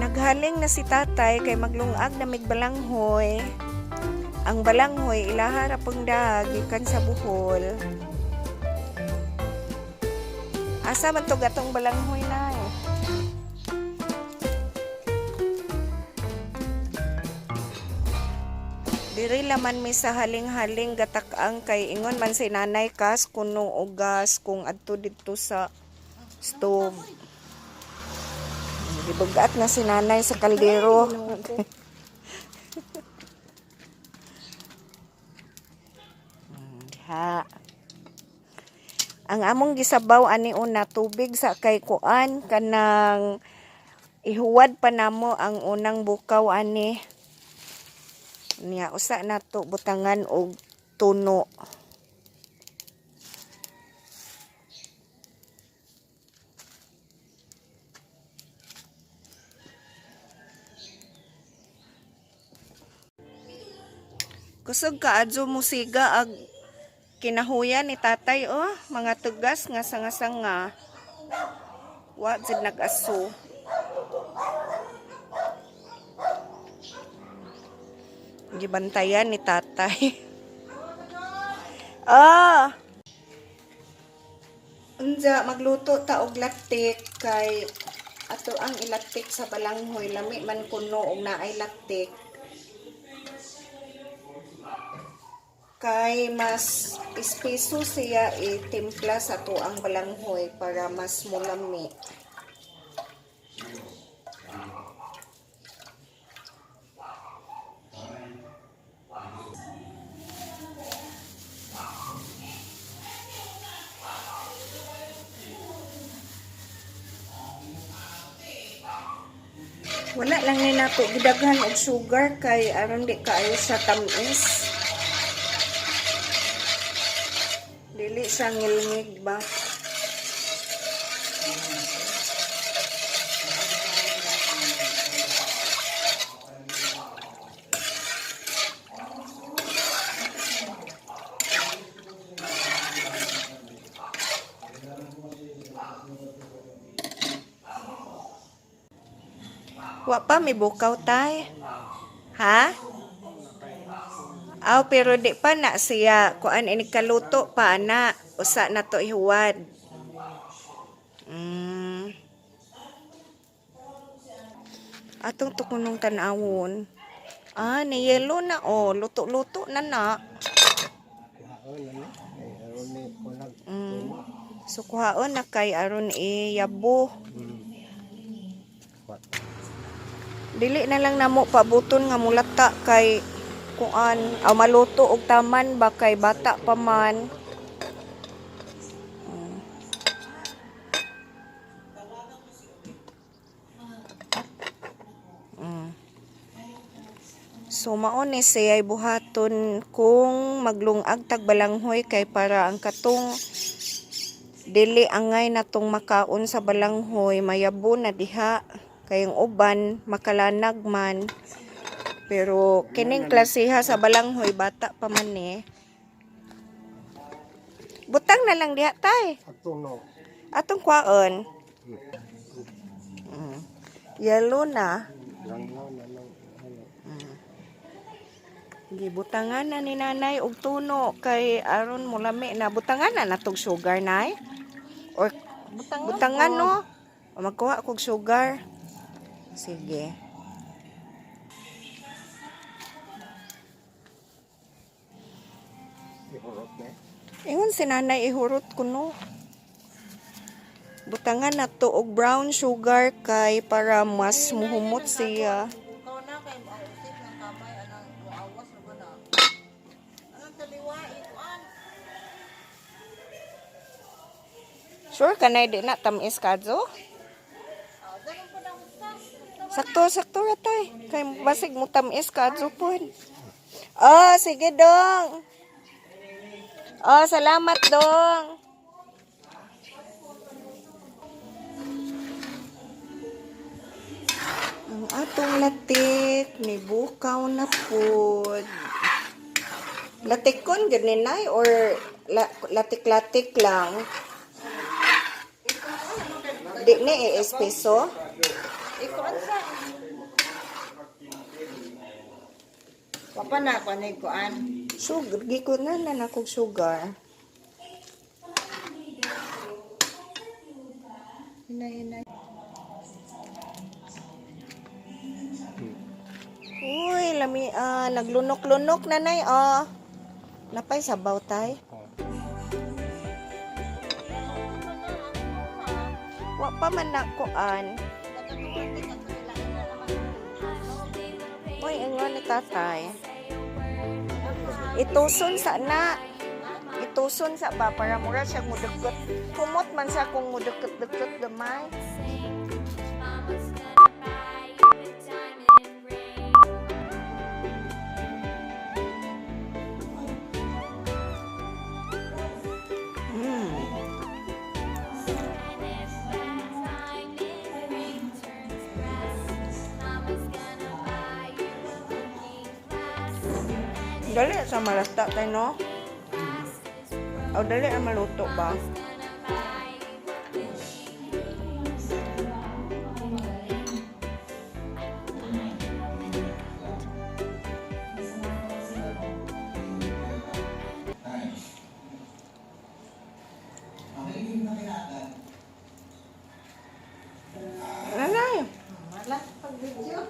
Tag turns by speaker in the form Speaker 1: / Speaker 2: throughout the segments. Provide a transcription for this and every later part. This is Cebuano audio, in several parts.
Speaker 1: Naghaling na si tatay kay maglungag na mig balanghoy. Ang balanghoy ilaha ra pong dag gikan sa Bohol. Asa man to gatong balanghoy, Nay? Diri laman mi sa haling-haling gatak-ang kay ingon man si Nanay Kas kuno og gas kung adto didto sa stove. Gibugat na si Nanay sa kaldero. Ha. Ang among gisabaw ani una, tubig sa kay kuan, kanang ihuwad pa namo ang unang bukaw ani. Niya usa nato butangan og tuno. Kusog kaadyo musiga ag kinahuyan ni tatay, oh, mga tugas nga sanga-sanga. Wa jud nag-aso. Gibantayan ni tatay. Ah. Unja, magluto ta og latik kay ato ang ilatik sa balanghoy, lami man kuno og naay latik. Kay mas espeso siya itimpla sa tuang balanghoy para mas mulami. Wala lang ni nato gidaghan og sugar kay aron di kaayo siya tamis. Dili siya ngilngig ba. Wa pa may bukaw, tay. Ha? Aw, pero di pa na siya kuan, ini kaluto pa ana. Usa na to ihuwad. Atong tukunong tan-awon. Ah, ni yellow na oh, luto-luto na na.
Speaker 2: Kuhaon na ni. Ay, aron ni kulag.
Speaker 1: So kuhaon na kay aron iyabo.
Speaker 2: What?
Speaker 1: Dili na lang namo pabuton nga mulata kay kuan aw maluto og taman ba kay bata pa man. So mao ni siya buhaton kung maglungag tag balanghoy kay para ang katong dili angay natong makaon sa balanghoy mayabo na diha, kay ang uban makalanag man, pero kining klasiha sa balanghoy bata pa man ni. Butang na lang diha, tay.
Speaker 2: Ato no.
Speaker 1: Atong kwaon. Yellow na.
Speaker 2: Langlaw na lang. Ano.
Speaker 1: Gibutangan na ni nanay og tuno kay aron mulami na. Butangan na natog sugar, nay, or butangan no? O magkuha kog sugar. Sige.
Speaker 2: Ihurot na.
Speaker 1: Ingon si nanay ihurot kuno. Butangan na to og brown sugar kay para mas muhumot siya.
Speaker 3: Ikaw na kay mausip ng kamay anang muawas ra ba na. Anang taliwa ikuan.
Speaker 1: Sure ka na di na tamis kadyo?
Speaker 3: Ah, dagan pa na usas.
Speaker 1: Sakto, sakto ra tay. Kay basig mo tamis kadyo pud. Oh, sige dong. Oh, salamat dong. Ang atong latik ni bukaw na pud. Latikon gud ni nay or latik-latik lang? Di ni espeso?
Speaker 3: Kuan sa. Wapa na kuan ay kuan.
Speaker 1: Sugar, gikunan na nakog sugar.
Speaker 3: Hinay hinay.
Speaker 1: Uy, lami, ah, naglunok-lunok na nay, ah. Napay sabaw tay. Wa pa man na kuan. Uy, ingon ni tatay. Ituson sa na. Ituson sa ba para mura siya mudukot. Kumot man sa kung mudukot-dukot gamay. Dali sa malasta tayo, no? O, dali ang maluto ba? Nanay!
Speaker 3: Wala pag video.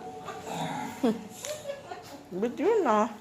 Speaker 1: Video na.